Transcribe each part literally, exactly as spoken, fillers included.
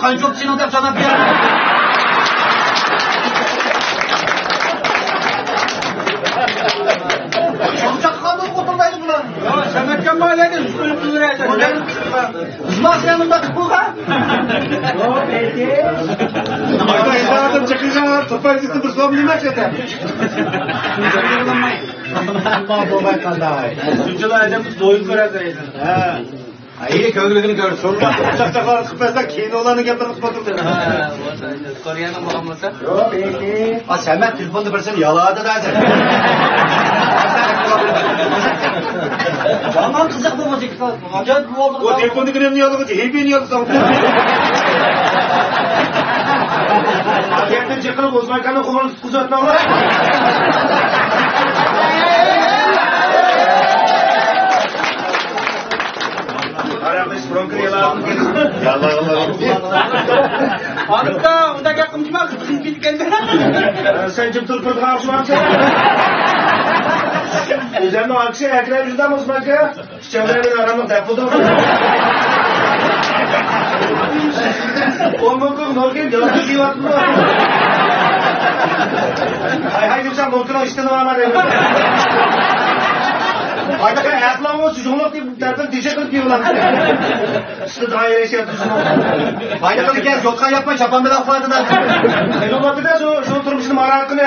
قانچە چوپچىنىڭ دەپ ساناپ بېرىڭ. چوڭچاق قالدى، ئولتۇرمايدۇ بۇلار. يا، سەمەتكە مالىيەدە يۈز قويۇپ تۇرۇۋېرەيسەن. بىزماسىيە مۇنداق قىلىپ بولغان. ئايدا ئىدارىدىن چىقىشىڭ، تۇرپايزىتتىن بىر سوم يېمەك ئىدى. بولماي قالدى. شۇنچىلا ئادەم دويۇپ كۆرەتتى. ھە. ئەي، كۆڭلىگىنى كۆرسۇن. چاقچاقلار قىلىپ بەرسە، كېيىن ئۇلارنىڭ گەپلىرىنى قىلىپ ئولتۇرىدۇ. ھە، بولسا، كورېيەنىڭ بولغان بولسا. يوق، ئېيتىڭ. ئا، سەمەت تېلېفوندا بىرسىنى يالادا دەسەن. يامان قىزىق بۇ مۇزىكا. ئاجايىپ بولدى. ئۇ تېلېفوندىكى نېمىنى يالىغۇچى؟ ھېيپىنى يالىساڭ. ئاكەمدىن چېقىلىپ، ئوسمانكاننىڭ قولىنى تۇتقۇزۇۋەتمەڭلار. ئارىقتا ئۇنداق گەپ قىلمىدىما، قىزىقىپ كەتكەندە. سەن جىم تۇرۇپ تۇرىدىغان ئوخشىمامسەن. ئۆزۈمنىڭ ئاكىسى ئەكرەم يۈزدەم ئوسمانكا. ئىچەمدە مەن ئاراملىق دەپ بولدۇم. ئون مىڭ كوي نوركىن يالغۇز يەۋاتىدۇ. ھاي ھاي دېسەم نوركىنىڭ ئىشتىنى بارما دەيدۇ. ھايدىقى ئەقلىڭمۇ سۈزۈڭلۈك دەپ تەرىپىم تېشى قىلىپ يىغلاپ. ئىشتى دائىرە ئىشلەپ تۇرسۇن. ھايدىقى كەل يوتقان ياپماي چاپان بىلەن ئۇخلاۋاتىدۇ. نېمە بولدى دە شۇ، شۇ تۇرمۇشنى ماراق قىلە.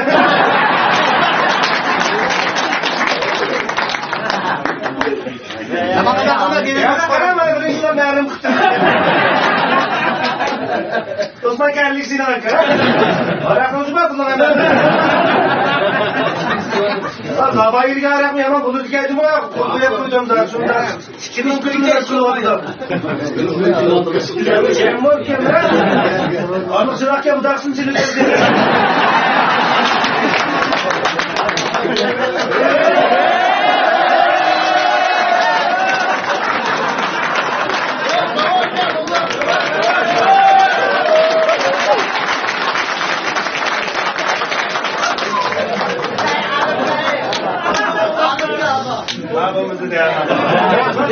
يامان قىلدى، قىلدى، دېدى. يا، قارا، مانا بىرىنچى يىلدا مەلۇم قىلدى. دوستلار، كەلدىك سېنىڭ ئاكا. ھاراقنى ئۇزۇپ بۇنىڭ ئەمەس. زاپايىلگە ھاراقنى يامان بۇلىدىكەن دېمە. قول قويۇپ قويدۇم دا، شۇنداق. ئىككى مىڭ كۈنگە قىلىۋاتىدۇ. ئانىق چىراغكەن، بۇداقسىنى سېلىپ بەردى.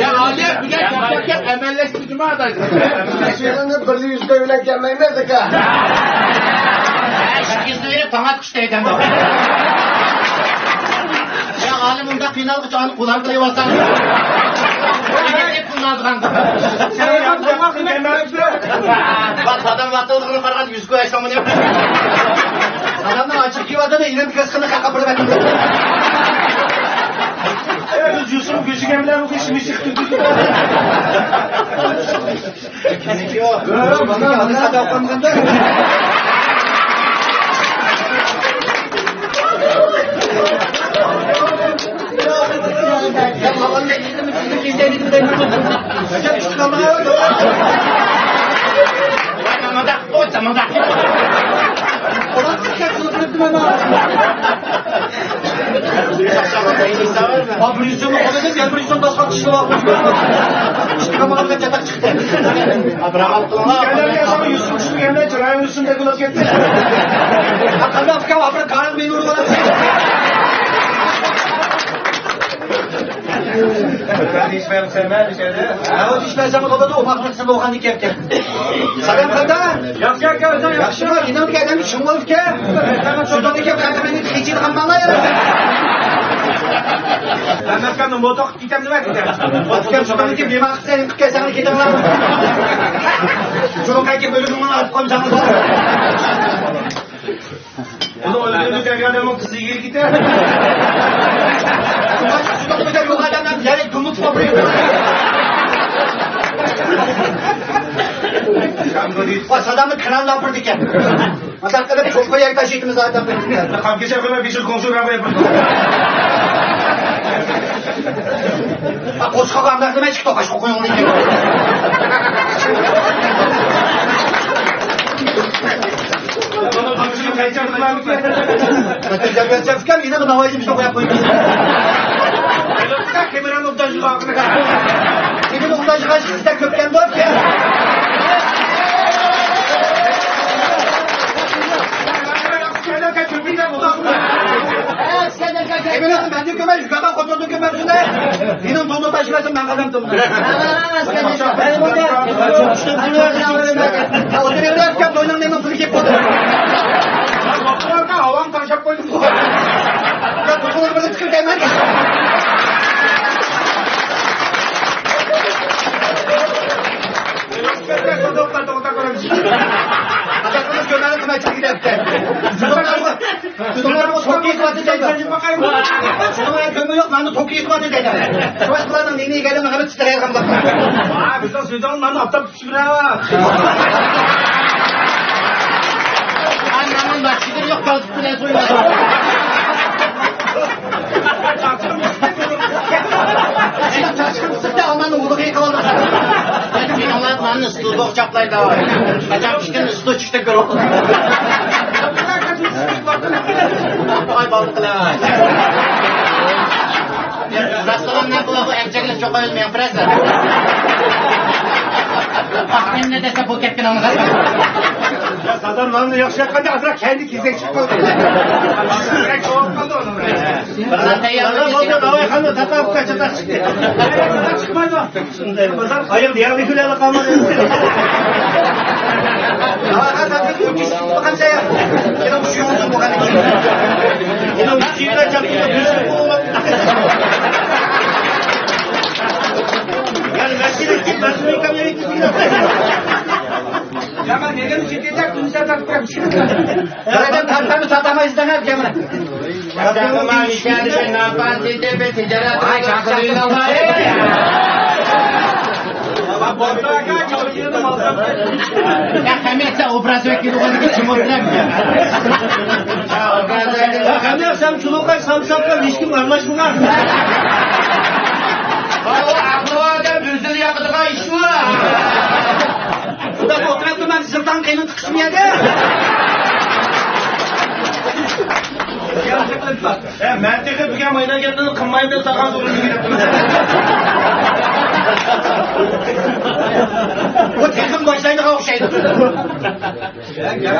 يا ئالىيە، بۈگۈن كۆپرەك ئەمەللەشتى جۇما ئادايدى. شۇنى بىر يۈز كوي بىلەن كەلمەيمىز ئاكا. ئىككى يۈز بېرىپ تاڭ ئاتقۇچ دەيدىم. يا ئالىم، ئۇنداق قىينالغۇچ ئانى قۇلان قىلىۋالساڭ. قۇلانغان. بار، دادام ۋاقتىدا قارىغان يۈز كوي ئاشلامىنى. دادامنىڭ ئاچچىقى كېلىۋاتىدۇ، ئىنىم كۆز قىلىپ قاقاپ بېرىۋەتتىم. بىز يۈسۈپ كۆچۈگەن بىلەن بۇ ئىشىمىز چىقتى. سادام قانداق؟ ياخشى ئاكا، ئۆزۈڭ ياخشىمۇ؟ ئىنىڭدىكى ئادەم چۈشۈڭ بولۇپكەن. شۇنداق ئىكەن، قەھرىماننى قىيچىيدىغان بالا يا. ئەمەسكەن، موتوق كېتەم دېمە، كېتەم. ئۇكام، شۇنداق ئىكەن، بىمار قىلسا، قىلىپ كەلسەڭلار كېتىڭلار. شۇنىڭ قايتىپ ئۆلۈمىڭنى ئاپ قويمىساڭلار. ئۇنى ئۆلتۈرۈپ بەرگەندە قىزى يېگىلى كېتەر. شۇنداق بىر يوق ئادەملەر يەنە گۈمۈت قوپۇرۇپ. ۋاي، سادامنى كراندا ئاپىرىدىكەن. مۇنداق قىلىپ، چوڭقۇر يەرگە تاشلىۋېتىمىز ئادەم. قان كېسەر قىلماي، بېشىغا كوڭسۇ راۋاي بىر. قوشقاق ئامراق دېمەي، چىقتى، قوشقا قويۇڭ دېگەن. قاچان جەمئىيەت ئىكەن، يەنە ناۋايىنى بىزگە قويۇپ قويدى. كامېرانى ئوبدان جۇغاقىنى. كېمىنى ئوبدان جۇغاش سىزدە كۆپكەن بولۇپ كەل. كامېرانى مەندىن كۆمەي، يۈگەنما خوتۇندىن كۆمەي شۇنداق. مېنىڭ تاشلىۋەتسەم مەن قازاندىم. ئولتۇرۇۋېرىۋەتكەن بوينۇڭ نېمە پۇلى كېلىپ قالدى. ھاۋاڭ تاشلاپ قويدۇم. يا، بۇ قولۇم بىلەن چىقىپ كەلمەن. ئاتاقىمىز كۆرمەيدۇ، قىمەت چىقىپ كېتەتتى. شۇڭا توكى قىلىۋاتىدۇ دەيدۇ. شۇڭا كۆمۈر يوق، مانا توكى قىلىۋاتىدۇ دەيدۇ. شۇڭا بۇلارنىڭ نېمە يېگەنلىرىنى ھەممە تىترەيدىغان بولۇپتۇ. ھە، بىزنىڭ سۆزىڭىز مانا ئاپتاپ چۈشۈرۈۋاتىدۇ. مانا مانا باشقىلىرى يوق، كالتىك بىلەن سويۇۋاتىدۇ. چاچقىم سىقتى، ئاماننىڭ ئۇلىغى قىلىۋاتىدۇ. مېنىڭلار مانا ستۇدىيە چاپلايدۇ. قاچان پىشكەن ستۇدىيە چىقتى كۆرۈپ. ئاي، بالدىر قىلاي. راستلىقىمنى بۇلار بۇ ئەمچەكلەپ چوقايدۇ مېڭىپ بىرەرسى. ئاقنىمنى دېسە بۇ كەتكىنىڭنى. يا، سادام ناننى ياخشى ياققاندا ئازراق كەينى كېزەك چىقىپ قالدى. كېزەك چوقۇپ قالدى ئۇنىڭ. بىر سادام تەييارلىق بولدى، داۋايخانىدا تاقاپ قاچا چىقتى. چىقمايدۇ. ئاياغ دېگەننى كۈلەپ قالمىدى. يەنى مەسىلە، مەسىلە. يا، مەن نېمىنى چېكىدە كۈن سەپەر قىلىپ. بىر ئادەم تارتقاننى تارتالمايسىز دەڭە، كەمرە. يا، قەمىيەت، سەن ئوبراز ۋەكىلى بولغاندىكىن كىم ئوبراز؟ يا، قەمىيەت، سەن چۇلۇقاي سامساققا ھېچكىم ئارىلاشمىغان. ئاقىل ئادەم ئۆزىنى ياقىدىغان ئىش بۇ. ئۇنداق ئوتۇرۇپ مەن زىلدان قېنىڭ قىسمى ئىدى. ئە، مەن تېخى بۈگۈن ماينا گەپنى قىلمايمەن دەپ ساغان ئورۇننى بېرىپ. بۇ تېخىمۇ باشلايدىغان ئوخشايدۇ. ئەنۋەر،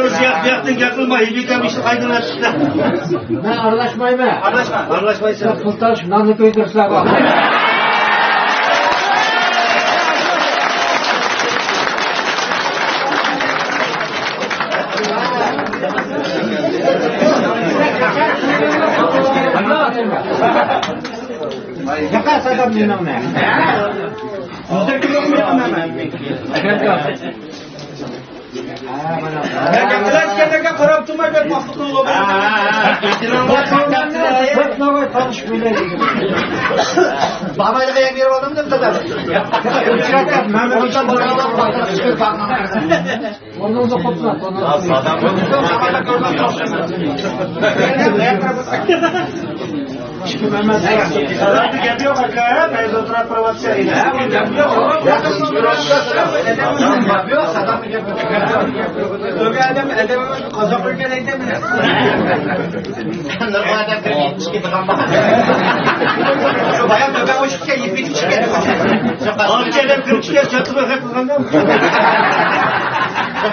بۇ ياق، بۇ ياقتىن گەپ قىلما، ھېبىكەم ئىشنى قايتۇرۇۋەتتى. مەن ئارىلاشمايمەن. ئارىلاشما. ئارىلاشمايسەن. پۇل تاش، ناننى كۆيدۈرسىلەر. ياقا سادام نېمەڭنى؟ ياقا سادام نېمەڭنى؟ مەن گەپ قىلىۋاتقانلارغا قاراپ تۇرماي، بەك ۋاقىت قىلغۇ. بابايلىققا يەر بېرىپ ئالدىم دەپ دادام. مەن بىر ئۇچراتقان مەمەت ئۇچان بالىلار. ئورنۇڭىزدا قوپسۇن، ئورنۇڭىزدا. سادامنى گەپ يوق ئاكا، مەن ئولتۇرۇپ تۇرۇۋاتىمەن. گەپ يوق. ئادەم، ئادەم قازاق بىلگەن ئەيتەم. نۇرغۇن ئادەم كىرىپ كېتىپ كېتىدىغان بار. شۇ بايام تۆبە ئوشۇپ كەتكەن، يىپ يېتىپ چىقىپ كەتتى. ئالتە ئادەم كىرىپ چىقىپ چاتىقى خەت قىلغاندا.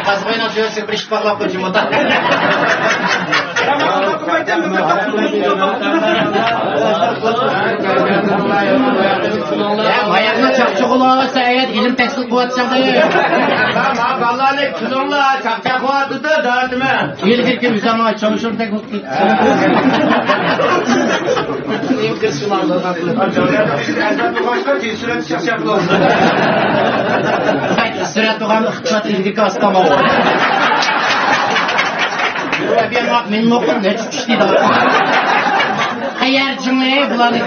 قازغىنىڭ جۆرىسى بىر ئىش باغلاپ قويدى، مۇتا. يا، ماياقنى چاقچۇقىلاۋاتسا، ئەگەر ئىلىم تەھسىل قىلىۋاتساڭ، ما بالىلارنى كۈلۈڭلار، چاقچاق قىلىۋاتىدۇ، دەۋاتىمەن. يىل كىركىن ئۆزۈڭلار چاۋشۇردەك بولۇپ كېتىپسىلەر. نېمە قىلسىڭلار، سۈرەت تۇغان ئىقتىساد ئىلگىرىكى ئاستاما. مېنىڭ ئوقۇپ نەچچە چۈشتى دەپ. قەيەر جىڭى بۇلارنى.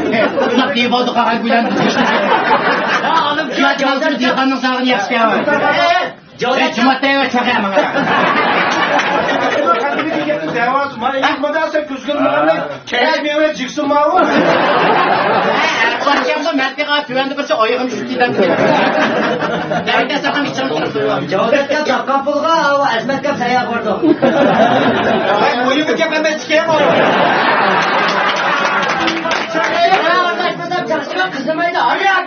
دېۋالدا قالغان گۈلەن. دېھقاننىڭ ساغىنى ياخشى. جۇماتەيۋە چاقا ماڭا. دەۋاسى مانا ئىلمىدا سەن كۆزگىرمىغاندا كەينى مېۋە جىگسىن ماۋۇ. ئەرقانچامدا مەتىغا تۆۋەندە بىرسى ئايىغىم چۈشۈپ كېتەمدۇ. دەرگە ساقام ئىچىڭ تۇرۇپ. جاۋابەتكە تاققان پۇلغا ئەزمەتكە سەييار بارىدۇ. ۋاي، مۇھىم گەپ ئەمەس ئىكەن بۇ. قىزىمايدۇ، ھەر ياق.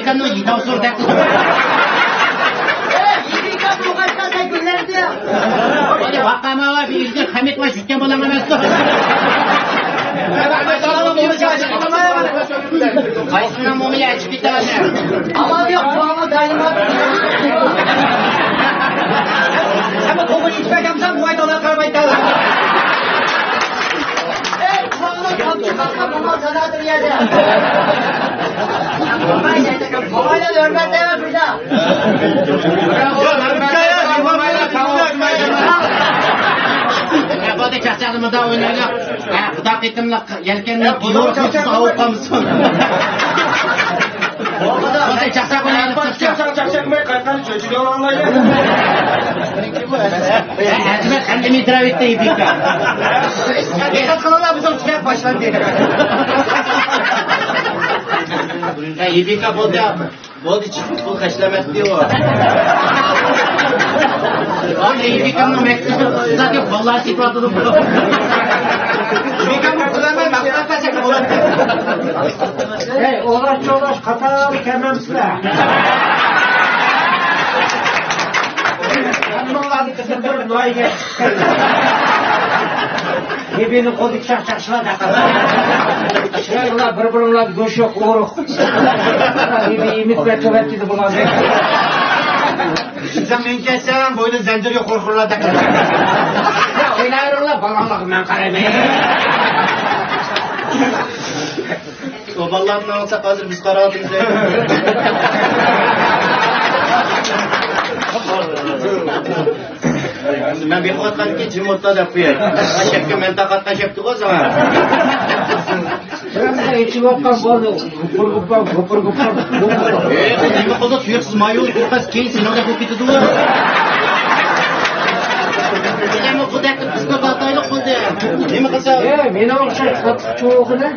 يېدىڭ سۇر دەپ. ئەي، يېدىڭ بولغاچقا سەن كۈنلەردە. ۋاقا ماۋا بىر يۈزدىن خەمىت ۋە شۈتكەن بولام ئەمەستۇ. قايسىنىڭ مومىيى ئەچىپ كېتەۋاتىدۇ؟ ئامال يوق، بۇ ئامال دائىم بار. ئەمما توغرا يېتىپ كەلسەم، بۇ ئايدا ئۇلار قارىمايدۇ. ئەي، قۇلاقلار تامچە قالسا، مومال سادادۇر يەردە. مومايلار ھۆرمەتلەيمەن بىردە. بۇدا چاقچاقنى مۇدا ئوينايلى. ھە، خۇدا قېتىملىق يەلكەننى بىلور قىلسا ئاۋۇپ قالمىسۇن. بۇدا چاقچاق ئوينايلى. چاقچاق، چاقچاق، چاقچاق، قايتقان چۆچۈگە ئاڭلايلى. ھە، ھەجمەت ئەمدى ئېتىراپ ئېتتى، يېپىكا. دىققەت قىلىڭلار، بىزنىڭ سۈپەت باشلاندى. ھە، يېپىكا بولدى. بولدى، چىقىپ پۇل خەجلەمەتتى ئۇ. ۋاي، ئېيبىكامنىڭ مەكتىپى ئىقتىسادىي بالىلار كېتىۋاتىدۇ. ئېيبىكام ئۇ بىلەن مەن مەقسەت بەرسەك بولاتتى. ھەي، ئولاش-چولاش قاتارى كەلمەمسىلەر؟ ھەممىڭلارنى قىزىقتۇرۇپ ناھىيەگە. بىبىنىڭ قولىدىكى چاقچاقچىلار دەققەت. شۇلار بىر-بىرىڭلاردا گۆش يوق، ئورۇق. بىبى ئۈمىد بىلەن تۆۋەتتى بۇلارنى. سەن مېنى كەتسەڭ، بوينى زەنجىرگە قورقۇرلار دەققەت. ئويناۋېرىڭلار، بالاڭلارغا مەن قارايمەن. ئۇ بالىلارنى ئاڭلىساق، ھازىر بىز قاراۋاتىمىز. مەن بېقىۋاتقاندىكىن جىم ئولتۇر دەپ قوياي. شەپكە مەن تاقاتقان شەپتىغۇ ساڭا. بىرەمدە ئېچىۋاتقان بولدى. غۇپۇر-غۇپۇر، غۇپۇر-غۇپۇر. ئېي، نېمە قىلدى؟ تۇيۇقسىز مايول قورقاس، كېيىن سېنىڭدەك بولۇپ كېتىدىغۇ. سەنمۇ خۇددى بىزگە باتايلىق قىلدى. نېمە قىلسا؟ ئېي، مېنىڭ ئوخشاش قاتتىق چوغىنى.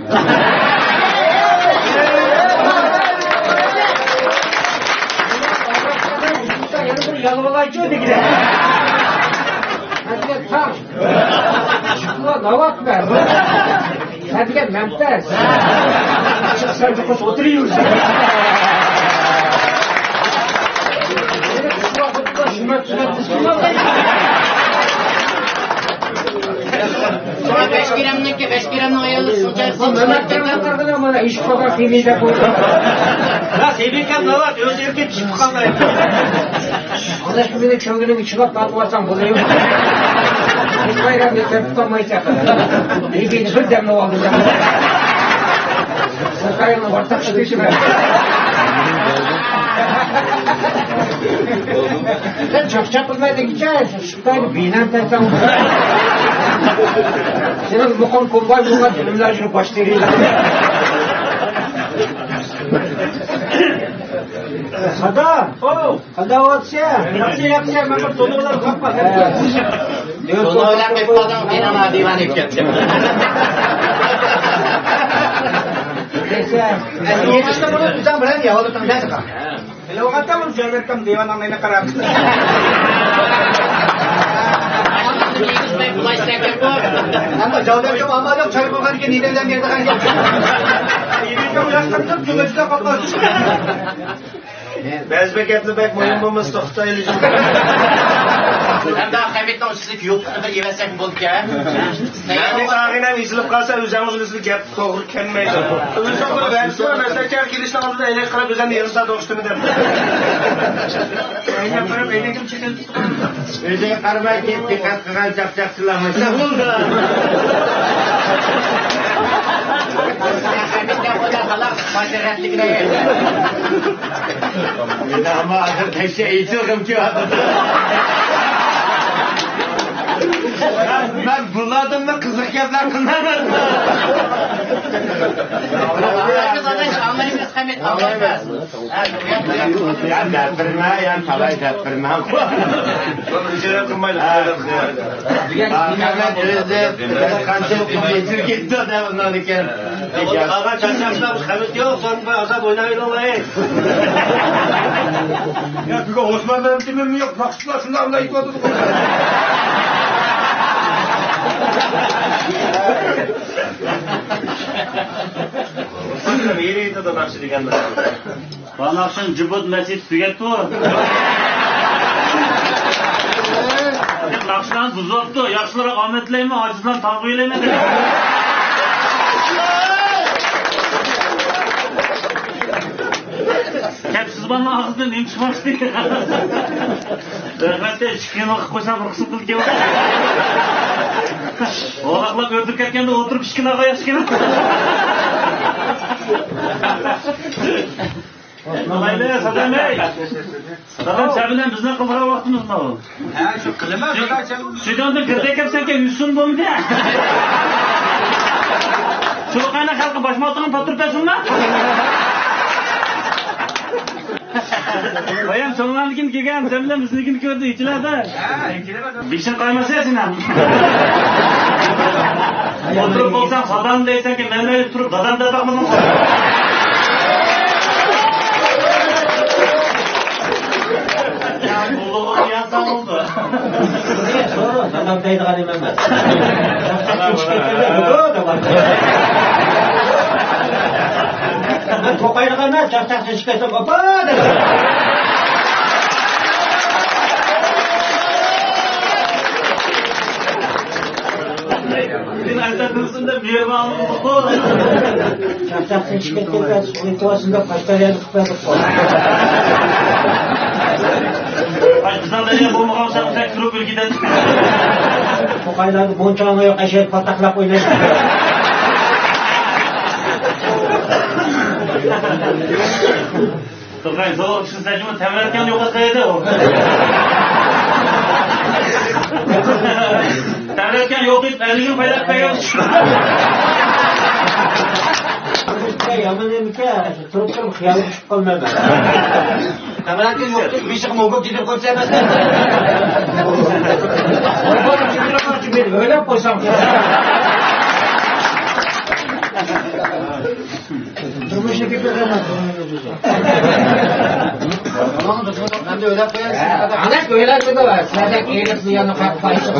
يەنە بىر يالۋالايچۇ دېگىنە. ھەزرەت تاڭ. شۇڭا ناۋات بەر. سەن دېگەن مەنپەس. سەن چوقۇم ئولتۇرۇۋېرىسەن. شۇڭا بەش گىرامنىڭكى، بەش گىرامنىڭ ئايالى شۇنچە مانا ئىش قىلغان خىمىيە دەپ قويدى. لا، سېبىكەم ناۋات، ئۆزى ئېركىن چىقىپ قالمايدۇ. ئاداش، مېنىڭ كۆڭلۈمنى چىلاپ تارتىۋالساڭ بولىدۇ. ھېچ بايرامنى كۆرۈپ قالمايسەن. بىبىنى بىر دەملەپ ئالدىم. بۇ قايرىنى ئورتاق چىقىشى بار. سەن چاقچاق قىلماي دېگىچە، شۇ خىتاينى بىنەم تەرسەڭ. سېنىڭ مۇقىم كومباين بولغان ئۈنۈملەر شۇ باش تېرىيدۇ. سادا. ئوو. قانداق ئەھۋالسىز؟ ياخشى، ياخشى، مەن بىر تونۇۋالام، قاقما. تونۇۋالام دەپ قالدىڭ، مېنىڭ دىۋانە ئېلىپ كەتتىم. يېتىشتە بۇنى ئۆزۈڭ بىلەن ياۋۇلۇپ تۇرۇڭ دەسىقا. بىلىۋالغانتىم، بۇنى جۆرمەتكەم دىۋانەڭ مېنى قاراپ. ئەمما جاۋلەتكەم ئامادەم چاي بولغان ئىكەن، نېمە بىلەن بېرىدىغان گەپ. يېتىشتە ئۇياشتۇردۇم، كۆڭۈل ئىشلەپ قاپتۇ. بەزى بىر گەپنى بەك مۇھىم بولمىسا توختايلى. ھەمدە خەمىتنىڭ ئۈستىدىكى يوپۇقنى بىر يېۋەتسەك بولىدىكەن. مەنمۇ ئاغىنەم ئېزىلىپ قالسا، ئۆزەڭ ئۆزىڭىزنى گەپ توغرا كەلمەيدۇ. ئۆزۈڭ بىر ۋەدىسى بار، مەسىلەن، كەر كېلىشنىڭ ئالدىدا ئەينەك قاراپ، ئۆزۈڭنى يېرىم سائەت توختىما دەپ. ئەينەك قاراپ، ئەينەكنى چېكىلىپ ئۆزىگە قارىماي كېلىپ دىققەت قىلغان چاقچاقچىلار مۇشۇنداق بولىدۇ. ئەمما ھازىر تەكشى ئېيتىۋېرىمچۇ. مەن بۇلاردىنمۇ قىزىق گەپلەر قىلمايمەن. يا دەپ بېرىمەن، يا تالاي دەپ بېرىمەن. بۇنى ئىجارە قىلمايلى. قانچە كېتىپ دەپ ئۇنداق ئىكەن. قالغان چاقچاقلار خەۋىرى يوق، سەن بىر ئازاب ئويناۋېرىڭلار. يا بۈگۈن ئوسمان مەمتىمىممۇ يوق، مەخسۇسلار شۇنداق بىلەن ئېيتىۋاتىدۇ. ئوسمان يېرى ئېيتىدۇ ناخشا دېگەندە. بۇ ناخشىنى جۇبۇت مەسچىتى تۈگەتتى. ناخشىلارنى بۇزۇۋاپتۇ. ياخشىلارغا ئامەت تىلەيمەن، ئاجىزلارنى تاغ بويلايمەن دېدى. كەپسىز بالىنىڭ ئاغزىدىن نېمە چىقماقچى؟ رەھمەت، ئىككى كىنو قىلىپ قويسام، بىر قىسىم قىلىپ كېلىۋاتىدۇ. ئوغلاقلاپ ئۆلتۈرۈپ كەتكەندە ئولتۇرۇپ ئىككى كىنوغا ياخشى كېلىدۇ. مايلى، سادام ئەي. سادام، سەن بىلەن بىزنىڭ قىلىدىغان ۋاقتىمىز ماۋۇ. ھە، شۇ قىلىمەن. شۇ، شۇ جاندا گىردەك كەپسەنكەن، يۈسۈن بولمىدى. شۇ قايناق خەلقى باشماقتىغان پاتۇر پەسۇنما؟ بايام چوڭلارنىڭكىنى كىرگەن، سەن بىلەن بىزنىڭكىنى كۆردى، ئىچىلەردە. بېشىڭ قايماسا سېنىڭ. ئولتۇرۇپ بولساڭ، سادام دەيسەنكى، مەن مەيلى تۇرۇپ، دادام دەپ باقمىدىڭ. دادام دەيدىغان ئەمەس. مەن توقايدىغان ئەمەس، چاقچاق چېچىپ كەتسەم، ئاپا دەپ. بۈگۈن ئەسەر تۇرسۇن دەپ مېھرىبانلىق قىلدۇققۇ. چاقچاق چېچىپ كەتكەندە، سۇنى تۇرسۇن دەپ، قاشقەرگە قىلىپ بەردۇققۇ. ئاي، بىزنىڭ دەريا بولمىغان بولسا، بىزگە كىرىپ ئۆلگىدەن. توقايلاردا مۇنچىغا يوق، ئەشەدە پاتاقلاپ ئوينايدۇ. توقاي، زور ئىشلىسەجمۇ تەۋرەتكەن يوق ئەسلىدە ئۇ. تەۋرەتكەن يوق دەپ، ئەلىگىنى پايلاپ بەرگەن. يامان ئەمىسە، تۇرۇپ تۇرۇپ خىيالغا چۈشۈپ قالمايمەن. تەۋرەتكەن يوق دەپ، بېشىغا موگۇپ كېتىپ قويسا ئەمەس. ئويلاپ قويسام. تۇرمۇشنى كۆتۈرۈپ ئەمەس. ئەمدى ئويلاپ قويايسىز. ئانا ئۆيلەنمىدى، سىلەردەك ئېرىق زىياننى قاققايسىز.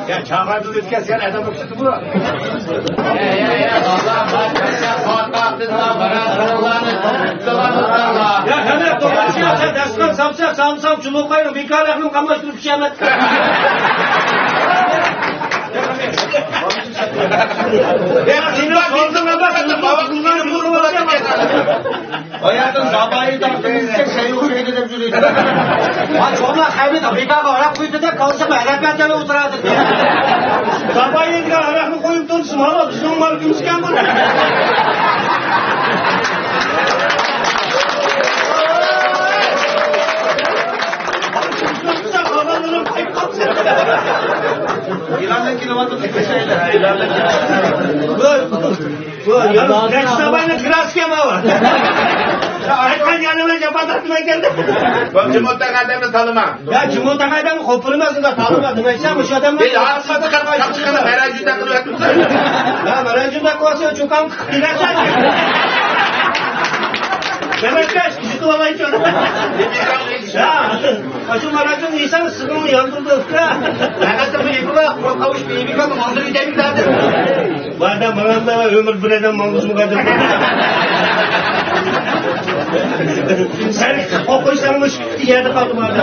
يا، چاغاردىن ئۆتكەن سەن ئادەم بولۇپ چىقتى بۇ. يا، قېنى، توختاپ، سەن دەسمال سامساق، سامساق، جۇمۇقاينىڭ بىكارلىقىنى قاملاشتۇرۇپ ئىشلەمەت. يا، سېنىڭ سورۇنۇڭ ئەمەس، باياتىن زاپايى تارتىمىزچە شەيئۇ شەينى دەپ يۈرىدۇ. ھا، چوڭلار خەمىت بىكارغا ھاراق قۇيىدۇ دەپ، كالىسىمۇ ھەرەپەتلەپ ئولتۇرىدۇ. زاپايى دېگەن ھاراقنى قويۇپ تۇرسىمۇ، ھالا بىزنىڭ مالكىمىزكەن بۇ. ئېلاندىن كېلىۋاتىدۇ. بۇ، بۇ، يا، كەچ ساپاينىڭ كراسكا ماۋۇ. ئايتقان يەرلىرىمنى جاپا تارتماي كەلدى. بۇ جۇمۇ تاغا ئادەمنى تالىما. يا، جۇمۇ تاغا ئادەمنى قوپۇرما، شۇنداق تالىما دېمەيسەن، مۇشۇ ئادەمنى. ئەي، ئاقسىدى قىلىپ، چاقچىقىنى مەراجىدە قىلىۋەتمىسە. يا، مەراجىدە قىلسا، چۇكان قىلىپ كېلەسەن. دېمەككە، كېتىۋالايچۇ. يا. ئاشۇ ماراجان يېسەڭ سىزنىڭ ياندۇرىدۇ ئۇكا. ھەقىقەتەن بۇ يېپىلا قۇرۇق قاۋۇش بېيىمىكان ماندۇر يېتەيمىز ھازىر. باردا ماڭامدا ئۆمۈر بىر ئادەم ماڭغۇزمىغان. سەن قوقۇيساڭمۇ شۇ يەردە قالدى باردا.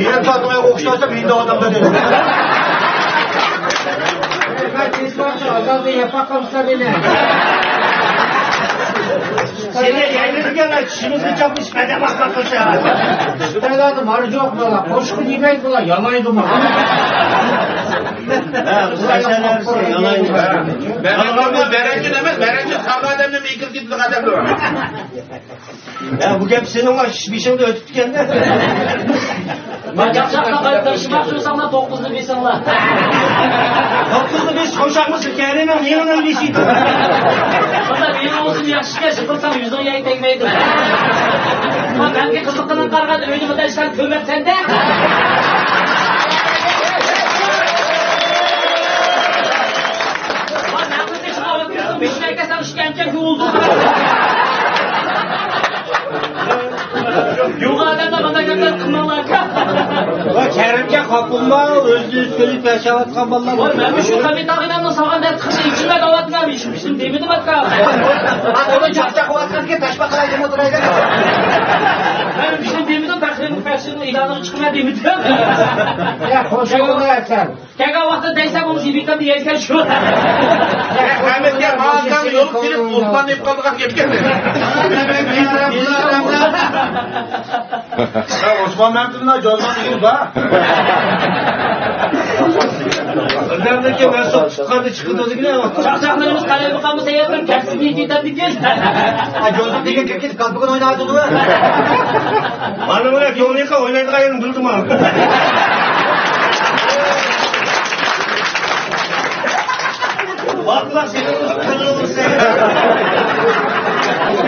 يەر تارتماي ئوقۇش قىلسام ھىندى ئادەمدە دېدى. ئازادە ياپاق قىلسا مېنى. سېنى يەيدىكەنلەر، چىشىمىزنى چاپلىشىپ ئەدەپ ئاخماق قىلسا. خىتايلاردا مارى جوق بۇلار، قوشۇق يېمەيدۇ بۇلار، يالايدۇ بۇلار. ھە، بۇ ئەسەرلەر يالايدۇ. بەرەڭگە، بەرەڭگە ئەمەس، بەرەڭگە ساغ ئادەمنى مېكىر كېتىدىغان ئادەم بۇ. يا، بۇ گەپ سېنىڭ بېشىڭدا ئۆتۈپتىكەن-دە. مەن ياخشىراق قايتۇرۇشماقچى بولساڭلار، توققۇزنى بېسىڭلار. توققۇزنى بېسىش قوشاقمۇ سىركەرىنىڭ يېڭىنىڭ بېشى. مانا مېنىڭ بولسۇن ياخشىكەن، سىقىلساڭ يۈزۈڭ يەرگە تەگمەيدۇ. مانا مەنگە قىزىققىنىڭ قارىغان ئۆيدە مۇنداق ئىشلارنى كۆرمەپسەن-دە. مانا مەن قىزنى چىقارىپ كۆرسەم، بېشىنى ئەكەلسەڭ ئىشكەنجە يۇلدۇز. يوغان ئادەملەر مۇنداق گەپلەر قىلماڭلار. ۋاي، كەرىمجان، خاپا بولما، ئۆزىنى ئۆزى سۆيۈپ ياشاۋاتقان بالىلار. ۋاي، مەن مۇشۇ قابىل تاغىنامنى سالغان دەپ قىزنى ئىچىمدە دەۋاتىمەن، ھېچ بىر ئىشنى دېمىدىم ئاكا. ئا، ئۇنى چاقچاق قىلىۋاتقانكەن، تاشپاقىلاي دەپ ئولتۇرايلى. مەن بىر ئىشنى دېمىدىم، پەخرىنىڭ پەخشىنىڭ ئېلانىغا چىقىمەن دېمىدىم. يا، خوش بولۇڭ سەن. كەلگەن ۋاقىتتا دەيسەن، بۇ يىگىتلەر دېگەن شۇ. ئەمەتكە ماڭغان يول كىرىپ، ئوسمان دەپ قالدىغان گەپكەن. ھە، ئوسمان مەمتىمىن جازغان يول بار. بىردەمدىن كېيىن مەن سوت چىققاندا چىقىدۇ دېگىنە. چاقچاقلىرىمىز قالايمىقانمۇ سەييەتلەر كەپسىز نىيىتى يېتەمدىكىن. ھە، جازغان دېگەن كىرىپ كېتىپ، كالپۇكىنى ئويناۋاتىدۇ. مانا بۇ يولنى ئوينايدىغان يېرىنى بىلدىم. ۋاقلا سېنىڭ قىلىۋاتسا.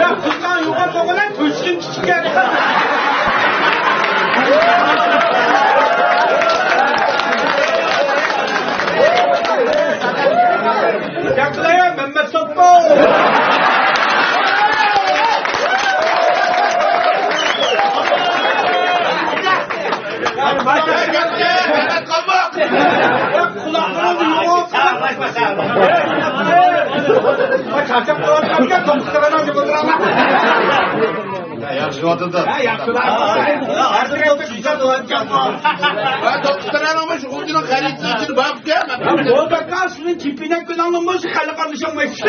يا، قىزغان يوغان بولغىنا كۆچكىن كىچىككەن. ياقلايا مەممەت سوپپو. ياخشى ئولتۇردى. ھە، دوختۇرلارنىڭ شۇ خۇدىنىڭ خەرىتىنى ئىچىدە بارمىكەن؟ بولدى ئاكا، سىزنىڭ كېپىنەك كۈنۈڭنىڭ بولسا خەلق ئارىلىشالمايسىز.